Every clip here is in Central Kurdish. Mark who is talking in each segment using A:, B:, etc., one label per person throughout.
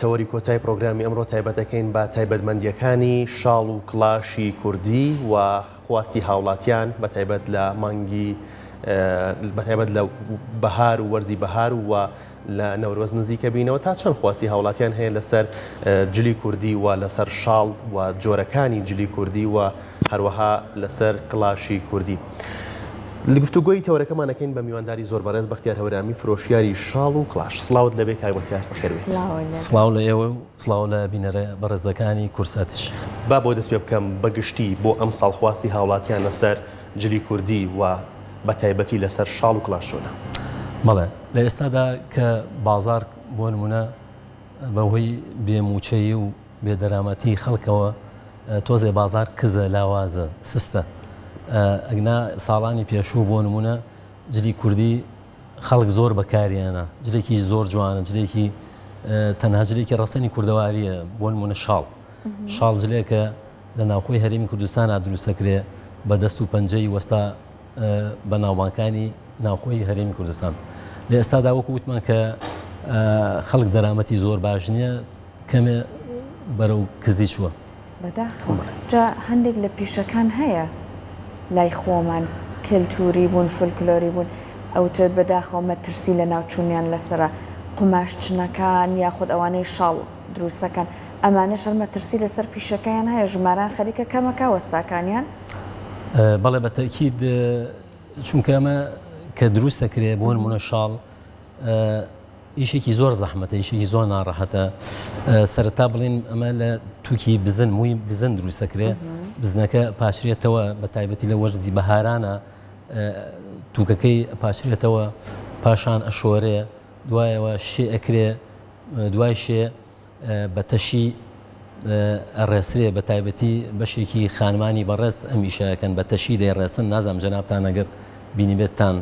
A: تەوەری کۆتای پرۆگرامی ئەمڕۆ تایبەتەکەین بە تایبەتمەندییەکانی شاڵ و کڵاشی کوردی و خواستی هاوڵاتیان بە تایبەت لە مانگی بە تایبەت لە بەهار و وەرزی بەهار و لە نەورۆز نزیکە بینەوە تا چەند خواستی هاوڵاتیان هەیە لەسەر جلی کوردی و لەسەر شاڵ و جۆرەکانی جلی کوردی و هەروەها لەسەر کڵاشی کوردی. لە گفتوگۆی تەوەرەکەمان ئەکەین بە میوانداری زۆر بەڕێز بەختیار هەورامی فرۆشیاری شاڵ و کڵاش. سڵاوت لێبێ کاک بەختیار بەخێر بێیت.
B: سڵاو لە ئێوە و سڵاو لە بینەرە بەڕێزەکانی کوردساتیش.
A: با بۆ دەست پێ بکەم بە گشتی بۆ ئەمساڵ خواستی هاوڵاتیان لەسەر جلی کوردی و بە تایبەتی لەسەر شاڵ و کڵاش چۆنە؟
B: بەڵێ لە ئێستادا کە بازاڕ بۆ نموونە بە هۆی بێ مووچەیی و بێ دەرامەتی خەڵکەوە تۆزێ بازار کزە لاوازە سستە ئەگنا ساڵانی پێشوو بۆ نمونە جلی کوردی خەڵک زۆر بەکاریانە جلێکی زۆر جوانە جلێکی تەنها جلێکی ڕەسەنی کوردەواریە بۆ نمونە شاڵ شاڵ جلێکە لە ناوخۆی هەرێمی کوردستانە دروستەکرێ بە دەست و پەنجەی وەستا بە ناوبانکانی ناوخۆی هەرێمی کوردستان لە ئێستادا وەکو وتمان کە خەڵک دەرامەتی زۆر باش نییە کەمێ بەرەو کزی چووە.
C: بەداخەوە جا هەندێک لە پیشەکان هەیە لای خۆمان کەلتوری بوون فولکلۆری بوون ئەوترێت بەداخەوە مەترسی لەناوچوونیان لەسەرە قوماش چنەکان یاخود ئەوانەی شاڵ دروستەکەن ئەمانەش هەر مەترسی لەسەر پیشەکەیان هەیە ژمارەیان خەریکە کەمەکا وەستاکانیان؟
B: بەڵێ بە تەئکید چونکە ئەمە کە دروست دەکرێ بۆ نمونە شاڵ ئیشێکی زۆر زەحمەتە، ئیشێکی زۆر ناڕەحەتە. سەرەتا بڵێن ئەمە لە تووکی بزن، مووی بزن دروست دەکرێ. بزنەکە پاچرێتەوە بە تایبەتی لە وەرزی بەهارانە تووکەکەی پاچرێتەوە، پاشان ئەشۆرێ، دوایەوە شێ ئەکرێ، دوای شێ بە تەشی ئەڕێسرێ، بە تایبەتی بەشێکی خانمانی بەڕێز ئەم ئیشە ئەکەن بە تەشی دەیڕێسن، نازانم جەنابتان ئەگەر بینیبێتتان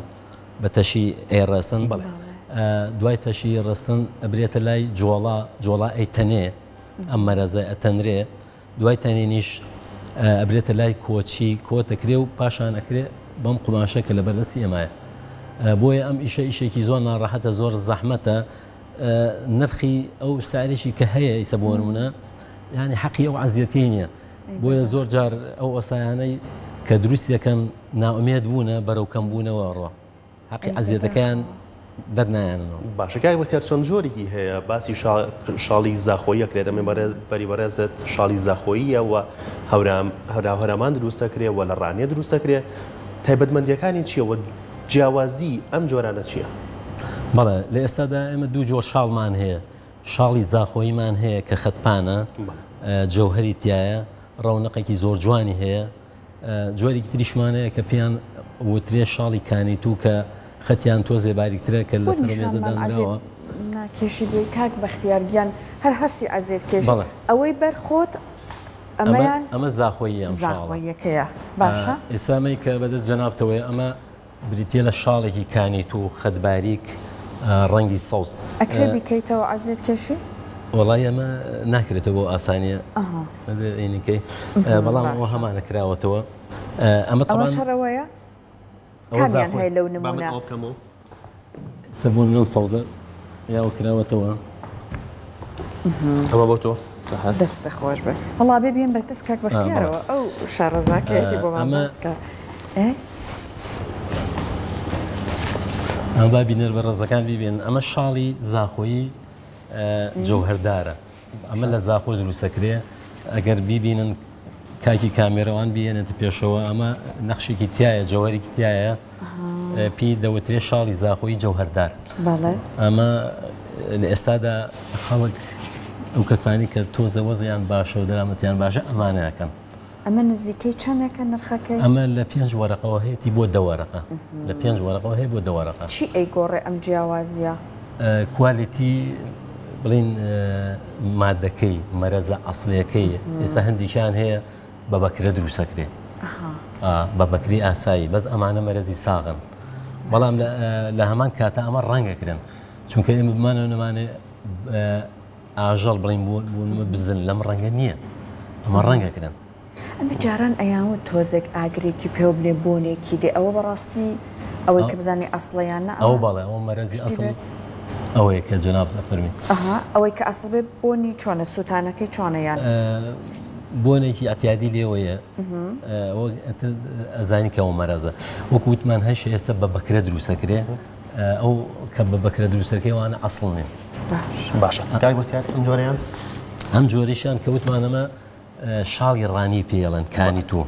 B: بە تەشی ئەیڕێسن دوای تەشی ڕستن ئەبرێتە لای جۆڵا جۆڵا ئەیتەنێ ئەم مەرەزە ئەتەنرێ دوای تەنینیش ئەبرێتە لای کۆچی کۆت دەکرێ و پاشان ئەکرێ بەم قوماشە کە لە بەردەستی ئێمایە بۆیە ئەم ئیشە ئیشێکی زۆر ناڕەحەتە زۆر زەحمەتە نرخی ئەو سعرێکی کە هەیە ئیسە بۆ نمونە یعنی حەقی ئەو عەزیەتی نییە بۆیە زۆر جار ئەو ئۆسایانەی کە دروست یەکەن نائومێد بوونە بەرەو کەم بوونەوە ئەڕوا حەقی عەزیەتەکەیان دەرنایەننەوە.
A: باشە کاک بەختیار چەند جۆرێکی هەیە باسی شاڵی زاخۆیی ئەکرێت ئەمەی بەڕێز بەری بەڕێزت شاڵی زاخۆییە و هەورام هەورامان دروست ئەکرێ و لە ڕانیە دروست ئەکرێ تایبەتمەندیەکانی چیە و جیاوازی ئەم جۆرانە چیە؟
B: بەڵێ لە ئێستادا ئێمە دوو جۆر شاڵمان هەیە شاڵی زاخۆییمان هەیە کە خەتپانە جەوهەری تایە ڕەونەقێکی زۆر جوانی هەیە جۆرێکی تریشمان هەیە کە پێیان وترێ شاڵی کانیتوو کە خەتیان تۆزێ باریکترە کە
C: بۆ
B: لەسەر مێزە
C: نیشانمان عەزێت
B: دانراوە.
C: ناکێشی بێ کاک بەختیار گیان هەر هەستی عەزێت کێشی
B: بەڵێ.
C: ئەوەی بەر خۆت
B: ئەمە
C: ئەمەیان
B: ئەمە زاخۆییە ئەم شاڵە.
C: زاخۆییەکەیە باشە.
B: ئێستا ئەمەی کە بەدەست جەنابتەوەیە ئەمە بریتییە لە شاڵێکی کانیتوو خەت باریک ڕەنگی سەوز.
C: ئەکرێ بیکەیتەوە عەزێت کێشی؟
B: وەڵایی ئەمە ناکرێتەوە بەو ئاسانیە ئەبێ ئینیکەی بەڵام ئەوە
C: باشە.
B: هەمانە کراوەتەوە ئەمە
C: ئەوەش
B: تەبعەن
C: هەر ئەوەیە؟
B: ئەوە
C: کامیان
B: زاخۆی.
C: هەیە لەو
A: با من
C: نموونە؟
A: ئەوە بکەمەوە.
B: ئێستا بۆ نموونە ئەم سەوزە یاوە کراوەتەوە.
A: ئەمە بۆ تۆ سەحەر.
C: دەستت خۆش بێ. وەڵا بێ بێم بە دەست کاک
B: بەڵێ.
C: بەختیارەوە ئەو شارەزاکەیەتی بۆمان
B: ئەمە
C: باس کا. ئێ؟
B: ئەمە با بینەر بەڕێزەکان بیبینن ئەمە شاڵی زاخۆیی جەوهەردارە ئەمە لە زاخۆ دروستەکرێ ئەگەر بیبینن کاکی کامێرەوان بیێنێتە پێشەوە ئەمە نەخشێکی تایە جەوهەرێکی تایە پێی دەوترێ شاڵی زاخۆیی جەوهەردار ئەمە لە ئێستادا خەڵک ئەو کەسانی کە تۆزە وەزیان باشە و دەرامەتیان باشە ئەمانەکەن
C: ئەمە نزیکەی چەندێکە نرخەکەی؟
B: ئەمە لە پێنج وەرەقەوە هەیەتی بۆ دە وەرەقە لە پێنج وەرەقەوە هەیە بۆ دە وەرەقە.
C: چی ئەیگۆڕێ ئەم جیاوازیە؟
B: quality بڵین مادەکەی مەرەزە ئەسڵیەکەی ئێستا هەندێکیان هەیە بە بەکرە دروستەکرێ بە بەکری ئاسایی بەس ئەمانە مەرەزی ساغن بەڵام لە هەمان کاتە ئەمە ڕەنگەکرن چونکە ئێمە بمانەوە نەمانێ ئاژەڵ بڵین بۆ بزن لەم ڕەنگە نییە ئەمە ڕەنگەکرن.
C: ئەمە جاران ئەیانوت تۆزێک ئاگرێکی پێوە بنێ بۆنێکی دێ ئەوە بەڕاستی ئەوەی کە بزانانی ئەسڵە یان نا
B: ئەوە بەڵێ ئەوە مەرەزی
C: شتی
B: ئەسڵ
C: بێت؟
B: ئەوەیە کە جەنابت ئەفەرمی.
C: ئەها ئەوەی کە ئەسڵ بێ بۆنی چۆنە سووتانەکەی چۆنە یان؟
B: بۆنێکی ئەتیادی لێوەیە وەک ئەتر ئەزانی کە ئەوە مەرەزە وەکو وتمان هەشە ئێستا بە بەکرە دروستەکرێ ئەو کە بە بەکرە دروستەکەی وانە ئەسڵ نین.
A: باشە کاک بەختیار ئەم جۆرەیان؟
B: ئەم جۆریشیان کە وتمان ئەمە شاڵی ڕانی پێڵێن کانی تۆ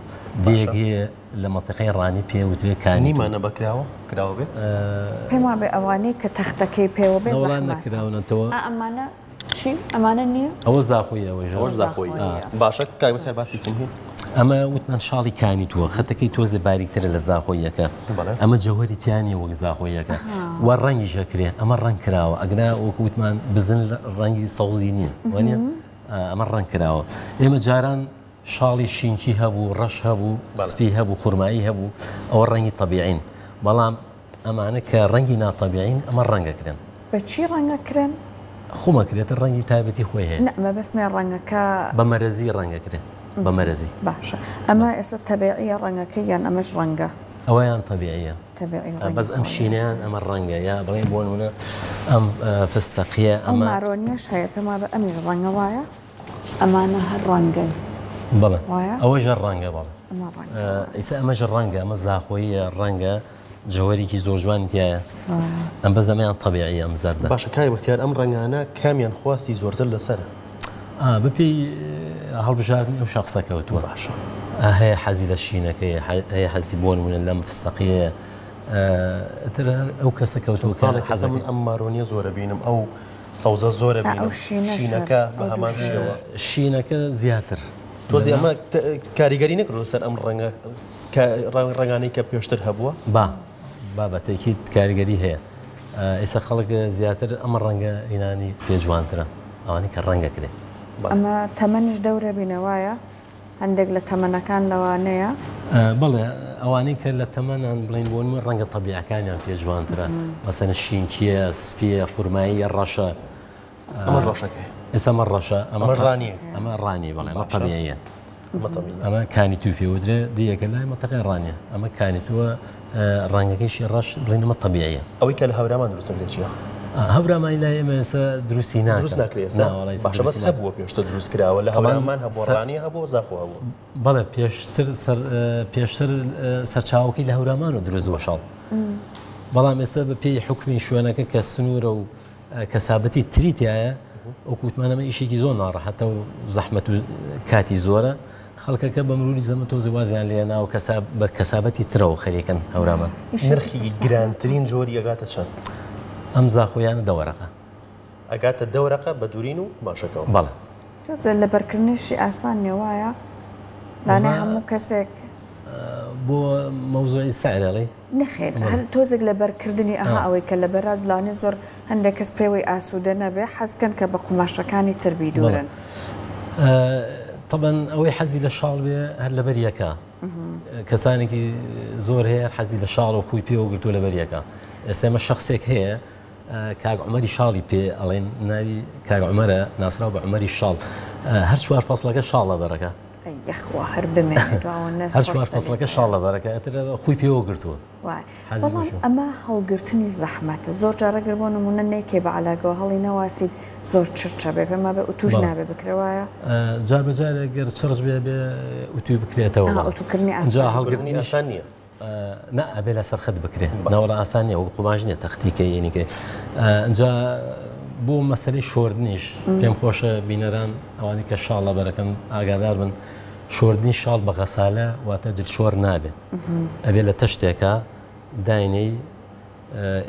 B: دێک هەیە لە مەنتیقەی ڕانی پێ وترێ کانی تۆ.
A: نیمانە بە کراوە کراوە بێت؟
C: پێم وابێ ئەوانەی کە تەختەکەی پێوە بێ
B: نەوەڵا
C: زەحمەتە.
B: نەکراونەتەوە.
C: ئا ئەمانە چین؟ ئەمانە نییە؟
B: ئەوە زاخۆیە ئەوەش.
A: ئەوەش زاخۆیی. باشە کاک بەختیار باسی کەم هی.
B: ئەمە وتمان شاڵی کانی تووە خەتەکەی تۆزێ باریکترە لە زاخۆییەکە ئەمە جەوهەری تیا نییە وەک زاخۆییەکە و ڕەنگیش ئەکرێ ئەمە ڕەنگ کراوە ئەگنا وەکو وتمان بزن ڕەنگی سەوزی نییە وانیە؟ ئەمە ڕەنگ کراوە. ئێمە جاران شاڵی شینکی هەبوو، ڕەش هەبوو، سپی هەبوو، خورمایی هەبوو، ئەوە ڕەنگی تەبیعین. بەڵام ئەمانە کە ڕەنگی ناتەبیعین ئەمە ڕەنگ ئەکرێن.
C: بە چی ڕەنگ ئەکرێن؟
B: خۆم ئەکرێت، ڕەنگی تایبەتی خۆی هەیە.
C: نا مەبەستمە ڕەنگەکە.
B: بە مەرەزی ڕەنگ ئەکرێ، بە مەرەزی.
C: باشە ئەمە ئێستا تەبیعیە ڕەنگەکەی یان ئەمەش ڕەنگە؟
B: ئەوەیان تەبیعیە.
C: تەبیعی ڕەنگی
B: بەس ئەم
C: زۆر.
B: شینەیان ئەمە ڕەنگە یا بڵێین بۆ نمونە ئەم فستەقیە
C: ئەو
B: ئەمە.
C: مارۆنیەش هەیە پێم وابێ ئەمیش ڕەنگە وایە؟ ئەمانە هەر ڕەنگن
B: بەڵێ
C: وایە؟
B: ئەوەش هەر ڕەنگە بەڵێ.
C: ئەمە ڕەنگە وایە.
B: ئیسا ئەمەش ڕەنگە ئەمە زاخۆییە ڕەنگە جەوەرێکی زۆر جوانی تیایە
C: وایە.
B: ئەم بەس ئەمەیان تەبیعیە ئەم زەردە.
A: باشە کاک بەختیار ئەم ڕەنگانە کامیان خواستی زۆرتر لەسەرە؟
B: بەپێی هەڵبژاردنی ئەو شەخسە کەوتووە.
A: باشە.
B: هەیە حەزی لە شینەکەیە، هەیە حەزی بۆ نمونە لەم فستەقیەیە. ئیتر ئەو کەسە کەوتووە کە
A: ساڵێک کەسە من
B: حەزەکەی.
A: ئەم مارۆنیە زۆرە بینم، ئەو سەوزە زۆرە
C: ئەو
A: بینم،
C: شینەش هەر،
A: شینەکە بە
C: ئەو دوو
A: هەمان شێوە.
C: شینەش.
B: شینەکە زیاتر.
A: تۆزی ئەمە کاریگەری نەکردووە سەر ئەم ڕەنگە ڕەنگانەی کە پێشتر هەبووە؟
B: با با بە تەئکید کاریگەری هەیە. ئێستا خەڵک زیاتر ئەمە ڕەنگە ئینانی پێ جوانترە ئەوانەی کە ڕەنگە کرێ.
C: ئەمە تەمەنیش دەورە بینە وایە؟ هەندێک لە تەمەنەکان لەوانەیە.
B: بەڵێ ئەوانەی کە لە تەمەنان بڵێین بۆ نموونە ڕەنگە تەبیعەکانیان پێ جوانترە مەسەلەن شینکییە سپییە خورماییە ڕەشە.
A: ئەمە ڕەشەکەی.
B: ئێستا ئەمە ڕەشە ئەمە
A: ئەمە ڕانییە.
B: ئەمە ڕانییە بەڵێ ئەمە
A: باشە.
B: تەبیعیە.
A: ئەمە تەبیعیە.
B: ئەمە کانی تووی پێ وترێ دیەکە لای مەنتەقەی ڕانیە ئەمە کانی تووە ڕەنگەکەیشی ڕەش بڵێین ئەمە تەبیعیە.
A: ئەوەی کە لە هەورامان دروست دەکرێت چییە؟
B: هەورامانی لای ئێمە ئێستا دروستی ناکەن.
A: دروست ناکرێت ئێستا؟
B: نا وەڵا ئێستا
A: باشە بەس
B: دروستی ناکەن.
A: هەبووە پێشتر دروست کراوە لە
B: تەبعەن
A: هەورامان هەبووە
B: سەر
A: ڕانیە هەبووە زاخۆ هەبووە.
B: بەڵێ پێشتر سەر پێشتر سەرچاوەکەی لە هەورامانەوە دروست بووە شاڵ. بەڵام ئێستا بە پێی حوکمی شوێنەکە کە سنوورە و کەسابەتی تری تایە وەکو وتمان ئەمە ئیشێکی زۆر ناڕەحەتە و زەحمەت و کاتی زۆرە خەڵکەکە بە مروری زەمەن تۆزێ وازیان لێ ناوە بە کەسابەتی ترەوە خەریکن هەورامان.
A: نرخی گرانترین جۆری ئەگاتە چەند؟
B: ئەم زاخۆیانە دە وەرەقە.
A: ئەگاتە دە وەرەقە بە دوورین و قوماشەکەوە؟
B: بەڵێ.
C: تۆزێ لەبەرکردنیشی ئاسان نیە وایە؟ لانێ هەموو کەسێک.
B: بۆ مەوزوعی سعر ئەڵێی؟
C: نەخێر هەر تۆزێک لەبەرکردنی ئەها ئەوەی کە لەبەراز لانێ زۆر هەندێک کەس پێوەی ئاسوودە نەبێ حەز کەن کە بە قوماشەکانی تر بیدورن.
B: تەبەن ئەوەی حەزی لە شاڵ بێ هەر لەبەر یەکە کەسانێکی زۆر هەیە حەزی لە شاڵ و خوی پێوە گرتووە لەبەر یەکە ئێستا ئێمە شەخسێک هەیە کاک عومەری شاڵی پێ ئەڵێن ناوی کاک عومەرە ناسراو بە عومەری شاڵ هەر چوار فەسڵەکە شاڵ لەبەرەکە.
C: ئەی یەخوا هەر بمێنێ دواوە نە
B: هەر چوار
C: خۆش
B: فەسڵەکە
C: سەلیقەیە.
B: شاڵ لەبەرەکە ئەتر خوی پێوە گرتووە.
C: وایە
B: حەزی
C: بەڵام
B: بەشۆ.
C: ئەمە هەڵگرتنی زەحمەتە زۆر جار ئەگەر بۆ نموونە نەیکەی بە عەلاگەوە هەڵی نەواسیت زۆر چرچە بێ پێم وابێ ئوتوش
B: بەڵێ.
C: نابێ بکرێ وایە؟
B: جار بە جار گەر چرچ بێ بێ ئوتوی بکرێتەوە
C: ئەها
B: بەڵێ.
C: ئوتوکردنی
B: ئینجا
C: ئاسان.
A: ئوتوکردنی
B: هەڵگرتنیش
A: ئاسان نییە.
B: نا ئەبێ لەسەر خەت بکرێ
A: بەڵێ.
B: ناوەڵا ئاسان نییە وەک قوماش نییە تەختیکەی یەنیکەی ئینجا بۆ مەسەلەی شۆردنیش پێم خۆشە بینەران ئەوانەی کە شاڵ لەبەرەکەن ئاگادار بن شۆردنی شاڵ بە غەسالە واتە جلشۆر نابێ ئەبێ لە تەشتێکا داینەی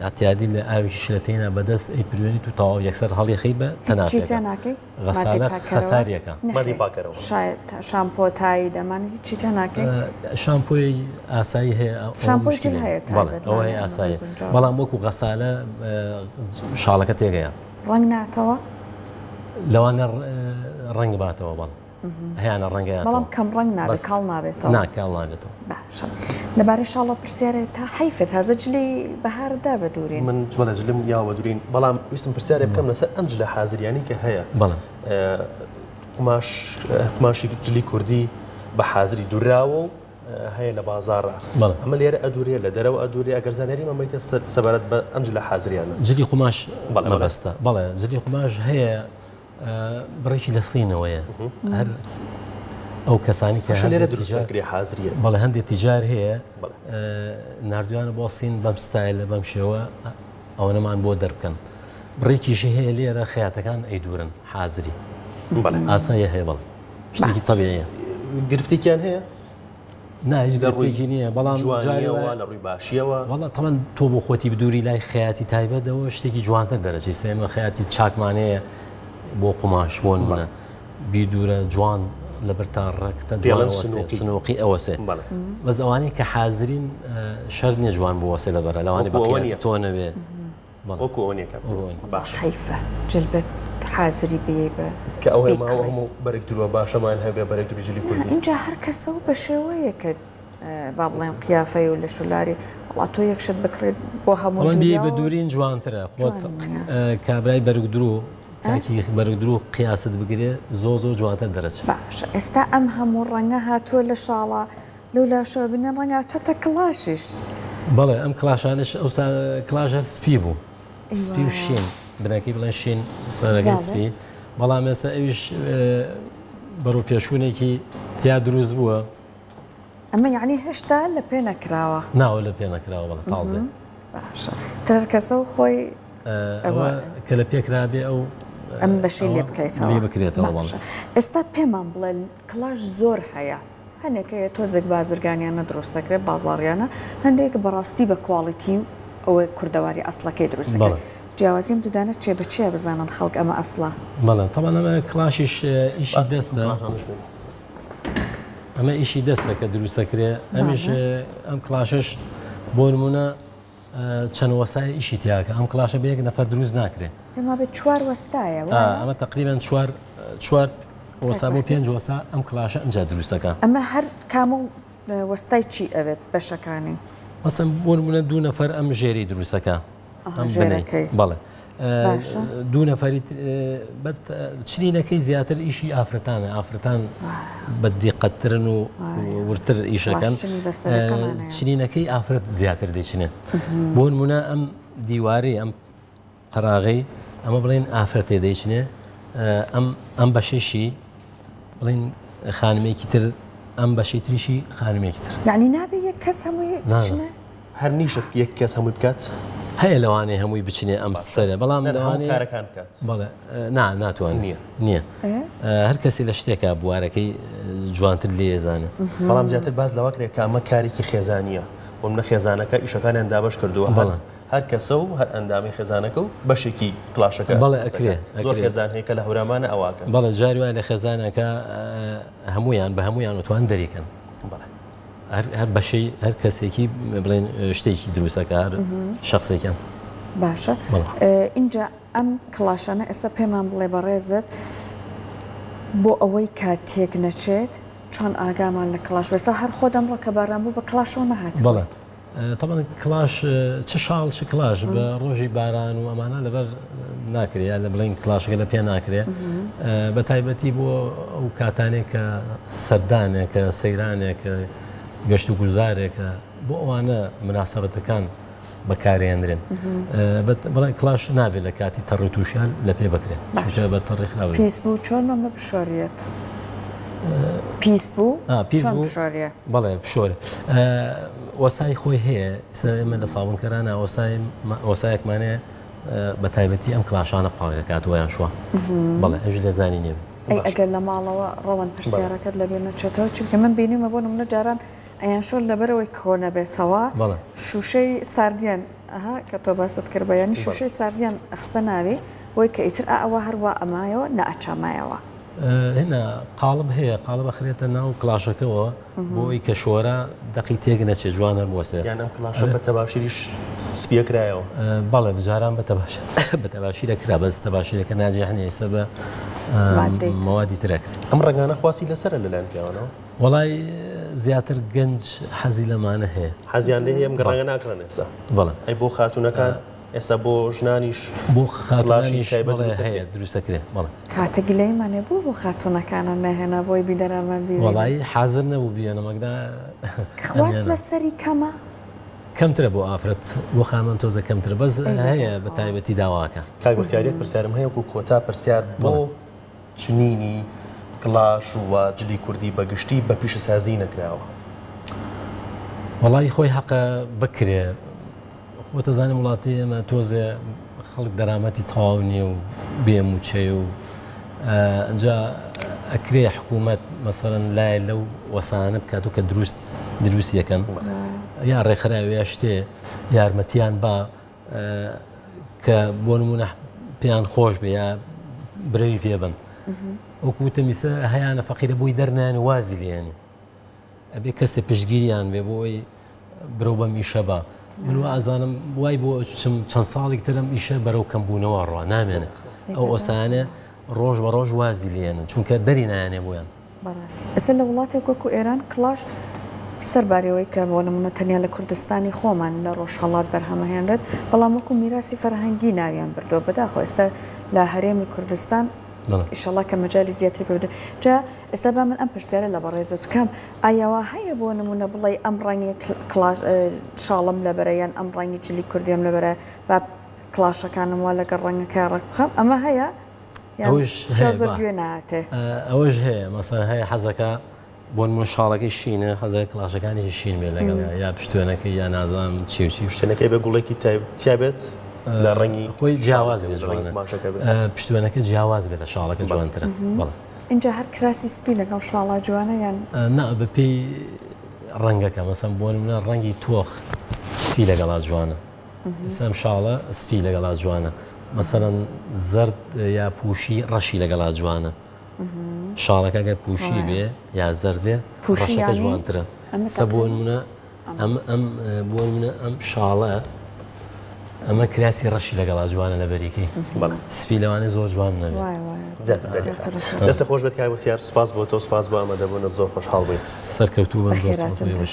B: ئەتیادی لە ئاوێکی شلەتەینا بەدەست ئەی پروێنیت و تەواو یەکسەر هەڵیخەی بە
C: هیچی
B: تەنافێکە
C: تێ ناکەی؟ مادەی
B: غەسالە
C: پاکەرەوە؟
B: خەساریەکە.
A: مادەی
C: نەخێر
A: پاکەرەوە.
C: شامپۆ تایی دەمان هیچی تێ ناکەی؟
B: شامپۆی ئاسایی هەیە ئەوە
C: شامپۆی جل
B: مشکلە
C: هەیە
B: بەڵێ
C: تایبەت
B: ئەوە
C: لانێ
B: هەیە
C: ئەمە
B: ئاساییە
C: گونجاوە.
B: بەڵام وەکو غەسالە شاڵەکە تێگەیە.
C: ڕەنگ ناتەوە؟
B: لەوانە ڕەنگ باتەوە بەڵێ. هەیانە ڕەنگەیاتەوە.
C: بەڵام کەم ڕەنگ نابێت
B: بەس
C: کاڵ نابێتەوە.
B: نا کاڵ نابێتەوە.
C: باشە لەبارەی شاڵەوە پرسیارێ تا حەیفە تازە جلی بەهارت دا بە دوورین.
A: من بەڵێ جلم یاوە بە دوورین بەڵام ویستم پرسیارێ بکەم لەسەر ئەم جلە حازریانەی کە هەیە.
B: بەڵێ.
A: قوماش قوماشی جلی کوردی بە حازری دووراوە و هەیە لە بازاڕا ئەمە لێرە ئەدورێ لە دەرەوە ئەدورێ ئەگەر زانیاری مەمەیتە سەبارەت بە ئەم جلە حازریانە.
B: جلی قوماش مەبەستە؟ بەڵێ جلی قوماش هەیە بڕێکی لە سینەوەیە هەر ئەو کەسانی کە
A: لێرە دروست دەکرێ حازریە.
B: بەڵێ هەندێک تیجار هەیە ناردویانە بۆ سین بەم ستایلە بەم شێوە ئەوەنەمان بۆ دەربکەن بڕێکیشی هەیە لێرە خەیاتەکان ئەیدورن حازری ئاساییە هەیە بەڵێ شتێکی تەبیعیە.
A: گرفتێکیان هەیە؟
B: نا هیچ گرفتێکی نییە بەڵام
A: جوانیەوە لە ڕووی باشیەوە
B: وەڵا تەمەن تۆ بۆ خۆتی بدووری لای خەیاتی تایبەتەوە شتێکی جوانتر دەرەچێت سێمە خەیاتی چاکمانەیە بۆ قوماش بۆ نمونە بیدورە جوان لەبەر تا ڕەکتە جوان سنوقی ئەوەسێ بەس ئەوانەی کە حازرین شەرت نییە جوان بوەسێ لەبەرە لەوانەیە بە قیاسی تۆ نەبێ.
A: وەکو ئەوە نیە کاک باشە.
C: حەیفە جل بە حازری بێی بە
A: کە ئەوەی ماوە هەموو بەرگ دروە باشەمان هەبێ بەرگ دروی جلی کوردی.
C: ئینجا هەر کەسە و بە شێوەیەکە با بڵێم قیافەی و لەش و لاری وەڵا تۆ یەک شت بکڕیت بۆ هەموو
B: ئەوەن بێی بە دوورین جوانترە خۆت کابرای بەرگ درو کاکی بەرگ درو قیاست بگرێ زۆر زۆر جوانتر دەرەچێ.
C: باشە ئێستا ئەم هەموو ڕەنگە هاتووە لە شاڵە لەو لاشەوە بینن ڕەنگە هاتۆتە کڵاشیش.
B: بەڵێ ئەم کڵاشانەش ئەوسا کڵاش هەر سپی بوو سپی و شین بنەکەی بڵێن شین سەرەکەی سپی بەڵام ئێستا ئەویش بەرەو پێشوونێکی تیا دروست بووە.
C: ئەمە یعنی هێشتا لە پێ نەکراوە؟
B: ناوە لە پێ نەکراوە بەڵێ تازێ.
C: باشە تر کەسە و خۆی
B: ئەوە کە لە پێکرابێ ئەو
C: ئەم بەشەی لێ بکەیتەوە
B: لێ بکرێتەوە بەڵێ.
C: ئێستا پێمان بڵێ کڵاش زۆر هەیە هەنێک هەیە تۆزێک بازرگانیانە دروست دەکرێت بازاڕیانە هەندێک بەڕاستی بە کواڵیتی و ئەوەی کوردەواری ئەسڵەکەی دروست دەکرێت جیاوازی ئەم دوودانە چیە بە چیا بزانن خەڵک ئەمە ئەسڵە؟
B: بەڵێ تەبعەن ئەمە کڵاشیش ئیشی دەستە ئەمە ئیشی دەستە کە دروست دەکرێت ئەمیش ئەم کڵاشەش بۆ نمونە چەند وەسای ئیشی تیاکە ئەم کڵاشە بە یەک نەفەر دروست ناکرێ.
C: پێم وابێت چوار وەستایە وایە؟
B: ئەمە تەقریبەن چوار چوار وەستا بۆ پێنج وەستا ئەم کڵاشە ئەمجا دروستەکە.
C: ئەمە هەر کامە وەستای چی ئەوێت بەشەکانی؟
B: مەسەن بۆ نمونە دوو نەفەر ئەم ژێری دروستەکە ئەم بنەی بەڵێ دوو نەفەری چنینەکەی زیاتر ئیشی ئافرەتانە ئافرەتان بە دیقەتترن و ورتر ئیشەکەن چنینەکەی ئافرەت زیاتر دەچنێن بۆ نمونە ئەم دیواری ئەم قەراغی ئەمە بڵێن ئافرەتێ دەیچنێ ئەم ئەم بەشێشی بڵێن خانمێکی تر ئەم بەشی تریشی خانمێکی تر
C: یعنی نابێ یەک کەس هەمووی بچنێ؟
A: هەر نیشە یەک کەس هەمووی بکات؟
B: هەیە لەوانەیە هەمووی بچنێ ئەم سەرە بەڵام
A: لەوانەیە کارەکان بکات.
B: بەڵێ نا ناتوان
A: نییە
B: نییە هەر کەسی لە شتێکا بوارەکەی جوانتر لێ زانێ.
A: بەڵام زیاتر باس لەوە کرێ کە ئەمە کارێکی خێزانییە بۆ منە خێزانەکە ئیشەکانیان دابەش کردووە
B: بەڵێ
A: هەر کەسە و هەر ئەندامی خێزانەکە و بەشێکی کڵاشەکە
B: بەڵێ ئەکرێ
A: زۆر خێزان هەیە کە لە هەورامانە ئەواکەن.
B: بەڵێ جاری وایە لە خێزانەکە هەموویان بە هەموویان وتوان دەریکەن.
A: بەڵێ.
B: هەر بەشەی هەر کەسێکی بڵێن شتێکی دروستەکە هەر شخصێکیان.
C: باشە ئینجا ئەم کڵاشانە ئێستا پێمان بڵێ بەڕێزت بۆ ئەوەی کات تێک نەچێت چۆن ئاگامان لە کڵاش بێسا هەر خۆ دەمڕۆ کە باران بوو بە کڵاشەوە نەهات
B: بەڵێ تەبعەن کڵاش چ شاڵ چ کڵاش بە ڕۆژی باران و ئەمانە لەبەر ناکرێ یا لە بڵین کڵاشەکە لە پێ ناکرێ بە تایبەتی بۆ ئەو کاتانێک کە سەردانێکە سەیرانێکە گەشت و گوزارێکە بۆ ئەوانە مناسبەتەکان بەکارێنرێن بەڵێ کڵاش نابێت لە کاتی تەڕی تووشیان لە پێ بکرێت بە تەڕی خراپ
C: پیس بوو چۆن مەمە بشۆریێت پیس بوو
B: پیس بوو بەڵێ بشۆرێ وەسای خۆی هەیە ئیستا ئێمە لە سابونکەرانە وەسای وەسایەکمان هەیە بە تایبەتی ئەم کلاشانە پاک دەکاتەوە یان شوە بەڵێ ئەویش لە زانی نییە
C: ئەی ئەگەر لە ماڵەوە ڕەوەند پرسیارەکەت لەبیر نەچێتەوە چی بکەم من بینیومە بۆ نمونە جاران ئەیان شۆرد لەبەرئەوەی کۆ نەبێتەوە شوشەی ساردیان ئەها کە تۆ باست کرد بە یانی شوشەی ساردیان ئەخستە ناوی بۆی کە ئیتر ئا ئەوە هەروا ئەمایەوە نەئەچەمایەوە.
B: هنا قاڵب هەیە قاڵب ئەخرێتە ناو کڵاشەکەوە بۆ ئەوەی کە شۆرا دەقی تێک نەچێت جوان هەربوەسێ.
A: یان ئەم کڵاشە بە تەباشیریش سپیە کرایەوە؟
B: بەڵێ جاران بە تەباشیر بە تەباشیرە کرا بەس تەباشیرەکە ناجح نیە ئێستا بە مەوادی تر ئەکرێ.
A: ئەم ڕەنگانە خواستی لەسەرە لەلایەن پیاوانەوە؟
B: وەڵای زیاتر گەنج حەزی لەمانە هەیە.
A: حەزیان لێ هەیە ئەم ڕەنگە ناکڕن ئێستا؟
B: بەڵێ.
A: ئەی بۆ خاتوونەکان؟ ئێستا بۆ ژنانیش
B: بۆ
A: کڵاشی
B: خاتوونانیش
A: تایبەت
B: بەڵێ
A: دروست
B: هەیە
A: دەکرێت؟
B: دروست دەکرێت بەڵێ.
C: کاتە گلەییمان هەیە بۆ بۆ خاتوونەکانت نەهێنا بۆی بینەرانمان بیبینن؟
B: وەڵایی حازر نەبوو بیێنم ئەگنا
C: خواست
B: ئەمێنە.
C: لەسەری کەمە؟
B: کەمترە بۆ ئافرەت بۆ خانمان تۆزە کەمترە بەس
C: ئەی
B: هەیە بە
C: بەداخەوە.
B: تایبەتی داواکە.
A: کاک بەختیار یەک پرسیارم هەیە وەکو کۆتا پرسیار بۆ
B: بەڵێ.
A: چنینی کڵاش و جلی کوردی بە گشتی بە پیشەسازی نەکراوە؟
B: وەڵایی خۆی حەقە بکرێ خۆتەزانی وڵاتی ئێمە تۆزێ خەڵک دەرامەتی تەواو نییە و بێ موچەیە و ئەجا ئەکرێ حکوومەت مەسەرەن لای لەو وەسانە بکات و کە دروست دروست یەکەن یا ڕێکخراوی یا شتێ یارمەتیان با کە بۆ نمونە پێیان خۆش بێ یا برەوی پێ بن وەکو وتم ئیسە هەیانە فەقیرە بۆی دەرنایەن و وازی لێنێ ئەبێ کەسێ پشتگیریان بێ بۆ ئەوەی برەو بەم ئیشە بە من وا ئەزانم وای بۆ چم چەند ساڵێک ترم ئیشە بەرەو کەمبوونەوە ڕوا نامێنێ ئەو ئۆسانێ ڕۆژ بە ڕۆژ وازی لێنن چونکە دەری نایەنێ بۆیان.
C: بەڕاستی ئێستا لە وڵاتێک وەکو ئێران کڵاش سەرباری ئەوەی کە بۆ نمونە تەنیا لە کوردستانی خۆمان لە ڕۆژهەڵات بەرهەمەهێنرێت بەڵام وەکو میراسی فەرهەنگی ناویان بردووە بەداخەوە ئێستا لە هەرێمی کوردستان ئیشەڵا کە مەجالی زیاتری پێ بدرێت جا ئێستا با من ئەم پرسیارە لە بەڕێزت بکەم ئایا وا هەیە بۆ نمونە بڵێی ئەم ڕەنگی کڵاش شاڵم لەبەرە یان ئەم ڕەنگی جلی کوردیم لەبەرە با کڵاشەکانم وا لەگەڵ ڕەنگەکە ڕێک بخەم ئەمە هەیە یان
B: ئەوش
C: چا
B: هەیە
C: زۆر
B: با
C: گوێ نایەتێ؟
B: ئەوەش هەیە مەسەن هەیە حەزەکە بۆ نمونە شاڵەکەی شینە حەزەکە کڵاشەکانیشی شین بێ لەگەڵ یا پشتوێنەکەی یا نازانم چی و چی.
A: پشتێنەکەی بێ گوڵێکی تیا بێت لە ڕەنگی
B: خۆی جیاواز
A: شاڵەکە
B: بێ
A: بێت، ڕەنگی
B: جوانە
A: قوماشەکە بێت.
B: پشتوێنەکە جیاواز بێت لە شاڵەکە
A: بەڵێ.
B: جوانترە بەڵێ.
C: ئینجا هەر کراسی سپی لەگەڵ شاڵا جوانە یان؟
B: نا بەپێی ڕەنگەکە مەسەن بۆ نمونە ڕەنگی تۆخ سپی لەگەڵا جوانە ئێستا ئەم شاڵە سپی لەگەڵا جوانە مەسەلەن زەرد یا پوشی ڕەشی لەگەڵا جوانە شاڵەکە گەر پوشی بێ یا زەرد بێ ڕەشەکە جوانترە سە بۆ نمونە ئەم ئەم بۆ نمونە ئەم شاڵە ئەمە کراسی ڕەشی لەگەڵا جوانە لەبەریکەی سپی لەوانەیە زۆر جوان نەبێ
A: زیاتر دەریخات دەستت خۆش بێت کاک بەختیار سوپاس بۆ تۆ سوپاس بۆ ئامادەبوونت زۆر خۆشحاڵ بووین
B: سەرکەوتوو بن زۆر سوپاس بۆ ئێوەش.